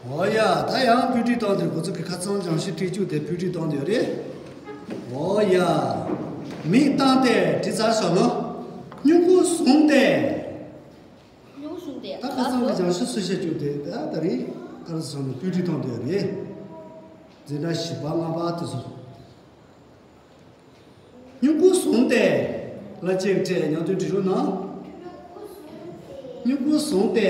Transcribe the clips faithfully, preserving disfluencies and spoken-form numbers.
འོ་ཡ། ད་ཡང་སྤུས་སྒྲིག་བཏང་དེ་ཁོ་ཚོ་གི་ཁ་སང་སྦྱང་ཤིང་སྤྲད་བཅུག་དེ་སྤུས་སྒྲིག་བཏང་དེ་རེད། འོ་ཡ། མིག་བཏང་སྟེ་དྲི་ཚར་ཤག་ལོ། སྨྱུ་གུ་བཟུང་སྟེ། སྨྱུ་གུ་བཟུང་སྟེ། ད་ཁ་སང་གི་སྦྱང་ཤིང་སུ་བཤད་བཅུག་དེ་ད་ད་རེད། ཁ་སང་སྦུས་སྒྲིག་བཏང་དེ་རེད། འཛིན་གྲྭ་བཞི་པ་ལྔ་པ་དེ་ཚོ། སྨྱུ་གུ་བཟུང་སྟེ། ལ་གཅིག་སྤྲད་ཉམས་དོན་འབྲི་རོགས་གནང་། སྨྱུ་གུ་བཟུང་སྟེ།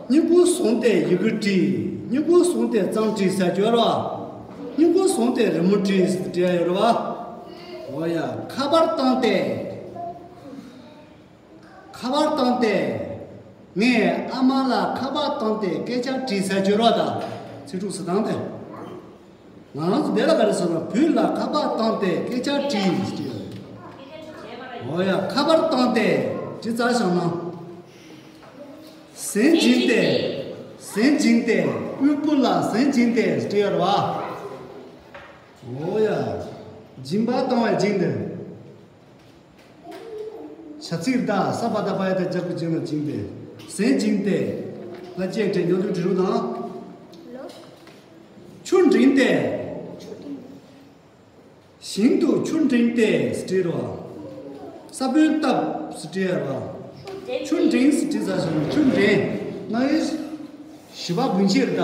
སྨྱུ་གུ་བཟུང་སྟེ་ཡི་གེ་བྲིས། སྨྱུ་གུ་བཟུང་སྟེ་རྩོམ་བྲིས་ཟེར་ཡོད་རེད་བ། སྨྱུ་གུ་བཟུང་སྟེ་རི་མོ་བྲིས་ཟེར་བྲིས་ཡོད་རེད་བ། འོ་ཡ། ཁ་པར་བཏང་སྟེ། ཁ་པར་བཏང་སྟེ། ངས་ཨ་མ་ལ་ཁ་པར་བཏང་སྟེ་སྐད་ཆ་དྲིས་ཟེར་བརྗོད་རོགས་དང་། ཚིག་གྲུབ་སུ་བཏང་སྟེ། ང་རང་ཚོ་འདི་ལ་ག་རེ་ཟེར་ན། བུ་ལ་ཁ་པར་བཏང་སྟེ་སྐད་ཆ་དྲིས་ཟེར། འོ་ཡ། ཁ་པར་བཏང་སྟེ་དྲི་ཚར་བཞག་ན། ཟན་བྱིན་ཏེ། ཟན་བྱིན་ཏེ། དབུལ་པོ་ལ་ཟན་བྱིན་ཏེ་ཟེར་ཡོད་རེད་བ། འོ་ཡ། སྦྱིན་པ་བཏང་བའི་སྦྱིན་ཏེ། བྱ་ཚིག་ད་ས་པ་ད་པ་ཡ་ད་ལྗགས་ཀྱི་ལྗགས་ལ་བྱིན་ཏེ། ཟན་བྱིན་ཏེ། ལ་གཅིག་སྤྲད་ཉམས་དོན་འབྲི་རོགས་དང་། ཆུ་འབྲིང་སྟེ། ཞིང་དུ་ཆུ་འབྲིང་སྟེ་ཟེར་བྲིས་རོགས། ས་བོན་བཏབ་ཟེར་བྲིས་རོགས། ཆུ་འབྲིང་ཟེར་བྲིས་ཚར་སོང་། ཆུ་འབྲིང་། ང་ཡི་བཞི་པ་དགུན་ཆད་རེད་ད།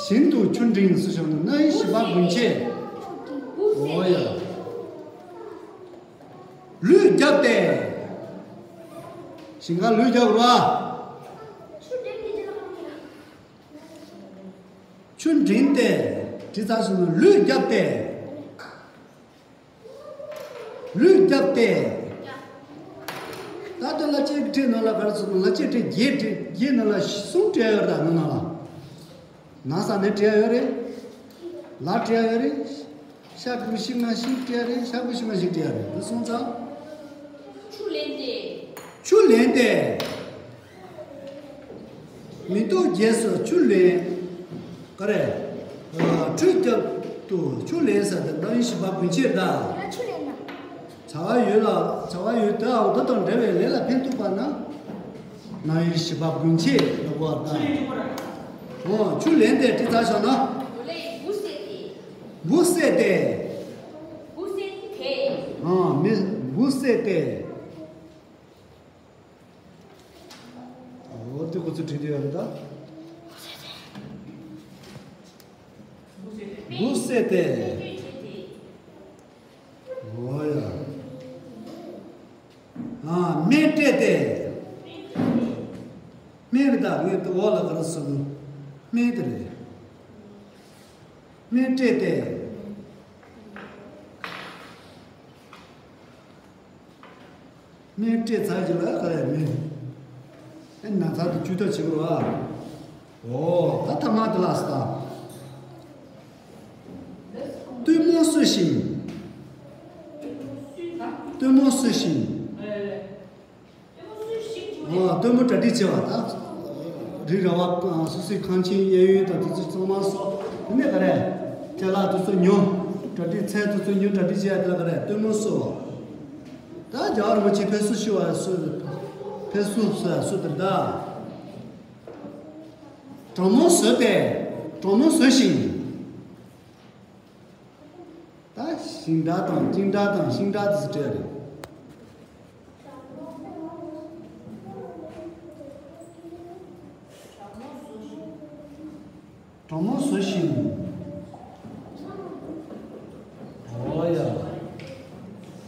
ཞིང་དུ་ཆུ་འབྲིང་ཟེར་བྱུང་ན། ན་ཡི་བཞི་པ་དགུན་ཆད། འོ་ཡ། ལུད་བརྒྱབ་སྟེ། ཞིང་ཁར་ལུད་བརྒྱབ་རོགས། ཆུ་འབྲིང་སྟེ། དྲི་ཚར་སོང་ན་ལུད་བརྒྱབ་སྟེ། ལུད་བརྒྱབ་སྟེ། ད་ལྟ་ལ་གཅིག་སྤྲད་ནང་ལ་ག་རེ་ཟེར་ན། ལ་གཅིག་སྤྲད་བརྒྱད་སྤྲད། བརྒྱད་ནང་ལ་གསུམ་སྤྲད་ཡོད་རེད་ད། ནང་ནང་ལ། ན་ས་ནས་སྤྲད་ཡོད་རེད། ལ་སྤྲད་ཡོད་རེད། ཤ་ཀུ་ཤི་ང་ཤི་སྤྲད་རེད། ཤ་ཀུ་ཤི་ང་ཤི་སྤྲད་རེད། འདི་སོང་ཙང་། ཆུ་ལེན་ཏེ། ཆུ་ལེན་ཏེ། མེ་ཏོག་རྒྱས་སུ་ཆུ་ལེན། ག་རེ། ཁྲུས་རྒྱབ་ཏུ་ཆུ་ལེན་ཟེར་དེ་ན་ཡི་བཞི་པ་དགུན་ཆད་ད། ཆུ་ལེན་ན། བྱ་བ་ཡོད་ལ། བྱ་བ་ཡོད་དེའང་འདི་དང་འབྲེལ་བའི་ལས་ལ་ཕན་ཐོགས་པ་ན། ན་ཡི་བཞི་པ་དགུན་ཆད་ལ་གོ་བ་ད། འོ། ཆུ་ལེན་ཏེ་དྲི་ཚར་བཞག་ན། འབུ་བསད་དེ། འབུ་བསད་དེ། འབུ་བསད་དེ། ཨ། མི་འབུ་བསད་དེ། འོ་དེ་ཁོ་ཚོས་བྲིས་དེ་ཡོད་རེད་ད། འབུ་བསད་དེ། འོ་ཡ། ཨ། སྨན་སྤྲད་དེ། སྨན་རེད་ད། ངས་འོག་ལ་ག་རེ་ཟེར་ནོ། སྨན་དེ་རེད། སྨན་སྤྲད་དེ། སྨན་སྤྲད་ཚར་རྗེས་ལ་ག་རེ་སྨན། ཨེ། ན་ཚ་དེ་བཅོས་ཐབས་བྱེད་དགོས་རེད་བ། འོ། ད་ཐ་མ་དེ་ལ་ཟེར་ད། སྟོན་མོ་གསོ་ཞིང་། སྟོན་མོ་གསོ་ཞིང་། ཨ། སྟོན་མོ་གྲ་སྒྲིག་བྱེད་པ་ད། རི་ར་བ། སོ་སོའི་ཁང་ཆེན་གཡས་གཡོན་དང་དེ་ཚོ་གཙང་མ་གསོ། དེ་ནས་ག་རེ། ཅ་ལག་དེ་ཚོ་ཉོ། གྲ་སྒྲིག། ཚལ་དེ་ཚོ་ཉོ། གྲ་སྒྲིག་བྱེད་ཡ་དེ་ལ་ག་རེ། སྟོན་མོ་གསོ། ད་རྒྱལ་བ་རིན་པོ་ཆེ་ཕེབས་བསུ་ཞུ་བ་སུ། ཕེབས་བསུ་སུ་སུ་དེར་ད། གྲང་མོ་བཟོས་ཏེ། གྲང་མོ་བཟོ་ཞིང་། ད་ཤིང་འབྲས་དང་། ཤིང་འབྲས་དང་། ཤིང་འབྲས་དེ་ཚོ་སྤྲད་རེད། གྲང་མོ་བཟོ་ཞིང་། འོ་ཡ།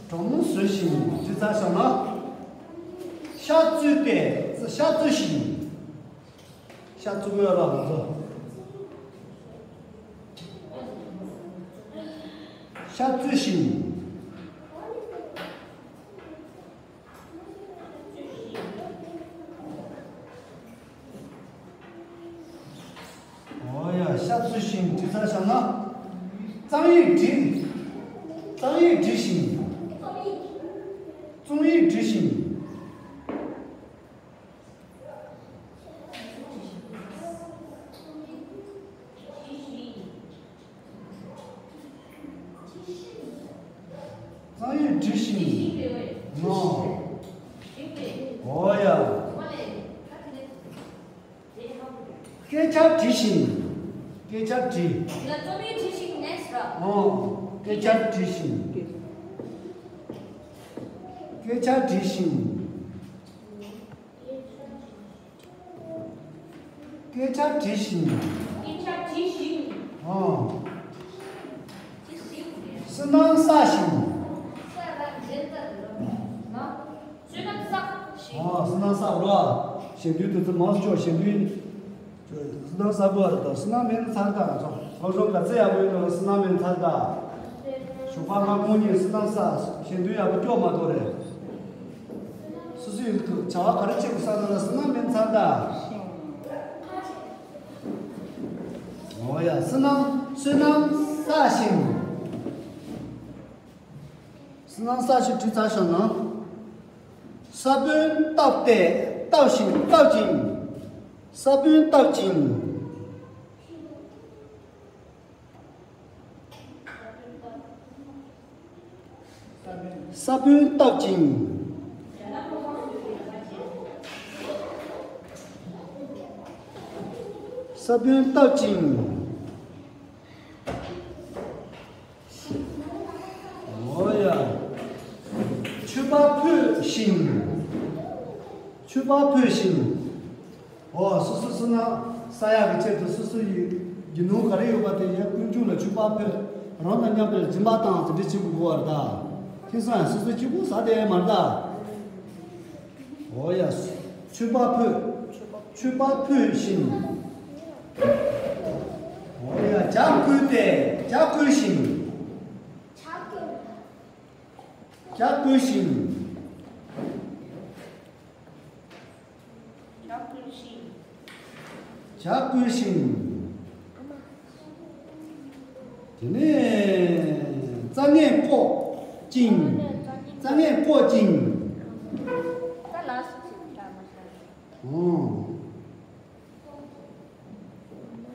གྲང་མོ་བཟོ་ཞིང་། དྲི་ཚར་བཞག་ན། ཤ་བཙོས་ཏེ། ཤ་བཙོ་ཞིང་། ཤ་བཙོ་གི་ཡོད་རེད་ང་ཚོ། ཤ་བཙོ་ཞིང་། འོ་ཡ། ཤ་བཙོ་ཞིང་། དྲི་ཚར་བཞག་ན། རྩོམ་ཡིག་བྲིས། རྩོམ་ཡིག་བྲིས་ཤིང་། རྩོམ་ཡིག་བྲིས་ཤིང་། རྩོམ་ཡིག་བྲིས་ཤིང་། ངོ་། སྐད་ཆ་དྲི་ཞིང་། སྐད་ཆ་དྲི། ཡ་རྩོམ་ཡིག་བྲིས་ཤིང་ནས་ར། ཨོ། སྐད་ཆ་དྲི་ཞིང་། སྐད་ཆ་དྲི་ཞིང་། སྐད་ཆ་དྲི་ཞིང་། སྐད་ཆ་དྲི་ཞིང་། ཨོ། དྲི་ཞིང་། བསོད་ནམས་བསགས་ཤིང་། བསོད་ནམས་བསགས་ཤིང་། ཨོ། བསོད་ནམས་བསགས་རོགས། གཞན་དོན་དུ་ཚུལ་མང་སུ་ཆོག་གཞན་དོན། བསོད་ནམས་བསགས་དགོས་རེད་དོ། བསོད་ནམས་མེད་ན་ཚར་དང་། སློབ་སྦྱོང་ག་ཚད་ཡག་པོ་ཡིན་ནོ་བསོད་ནམས་མེད་ན་ཚར་དང་། ཞོགས་པ་སྔ་དགོང་གཉིས་བསོད་ནམས་བསགས། གཞན་དོན་ཡག་པོ་སྐྱོ་མ་གཏོགས་རེད། སོ་སོའི་བྱ་བ་ག་རེ་བྱེད་དགོས་བསམ་ན་བསོད་ནམས་མེད་ན་ཚར་དང་། འོ་ཡ། བསོད་ནམས་བསོད་ནམས་བསགས་ཤིང་། བསོད་ནམས་བསགས་ཤིང་བྲིས་ཚར་བཞག་ན། ས་བོན་བཏབ་སྟེ་བཏབ་ཤིང་བཏབ་ཅིང་། ས་བོན་བཏབ་ཅིང་། ས་བོན་བཏབ་ཅིང་། ས་བོན་བཏབ་ཅིང་། འོ་ཡ། མཆོད་པ་ཕུལ་ཞིང་། མཆོད་པ་ཕུལ་ཞིང་། འོ། སོ་སོ་བསོད་ནམས་བསགས་ཡག་གི་ཆེད་དུ་སོ་སོ་ཡི་རྒྱུ་ནོར་ག་རེ་ཡོད་པ་དེ་ཡང་དཀོན་མཆོག་ལ་མཆོད་པ་ཕུལ། རང་དང་མཉམ་པའི་སྦྱིན་པ་བཏང་། དེ་འདྲ་བྱེད་དགོས་པ་རེད་ད། ཁྱེད་ཚོ་ཡང་སོ་སོ་གཅིག་པུ་ཟ་དེ་མ་རེད་ད། འོ་ཡ། མཆོད་པ་ཕུལ། མཆོད་པ་ཕུལ་ཞིང་། འོ་ཡ། ཇ་བསྐོལ་ཏེ་ཇ་བསྐོལ་ཞིང་། ཇ་བསྐོལ་ཞིང་། ཇ་བསྐོལ་ཞིང་། ཇ་བསྐོལ་ཞིང་། དེ་ནས་རྩྭ་ངན་བཀོག་ཅིང་། རྩྭ་ངན་བཀོག་ཅིང་། ད་ལ་སུ་ཞིག་འདྲ་མ་ཤར། ཨོ།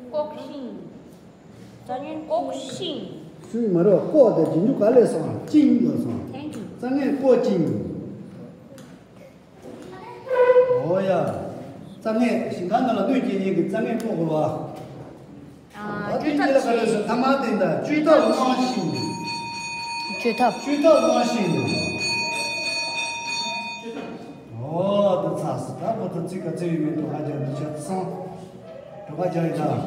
བཀོག་ཤིང་། རྩྭ་ངན་བཀོག་ཤིང་། ཤིང་མ་རེད། བཀོག་དེ་རྗེས་འཇུག་ག་ལས་སོང་། ཅིང་ལ་སོང་། Thank you། རྩྭ་ངན་བཀོག་ཅིང་། འོ་ཡ། རྩྭ་ངན། ཞིང་ཁ་ནང་ལ་གནོད་སྐྱེལ་མཁན་གྱི་རྩྭ་ངན་བཀོག་དགོས་པ། ཨ། ད་དེ་གཅོད་ཐབས་གཉིས་ལ་ག་རེ་ཟེར། ཐ་མ་དེ་འདྲ། གཅོད་ཐབས་གནང་ཞིང་། གཅོད་ཐབས། གཅོད་ཐབས་གནང་ཞིང་། འོ། དེ་ཚ་སི་ད་ཁོ་ཚོ་ཚིག་ག་ཚོད་ཡོད་མེད་དོ་ཁ་རྒྱག་འདི་ཆ་ཚང་། དོ་ཁ་རྒྱག་ཡིན་ད།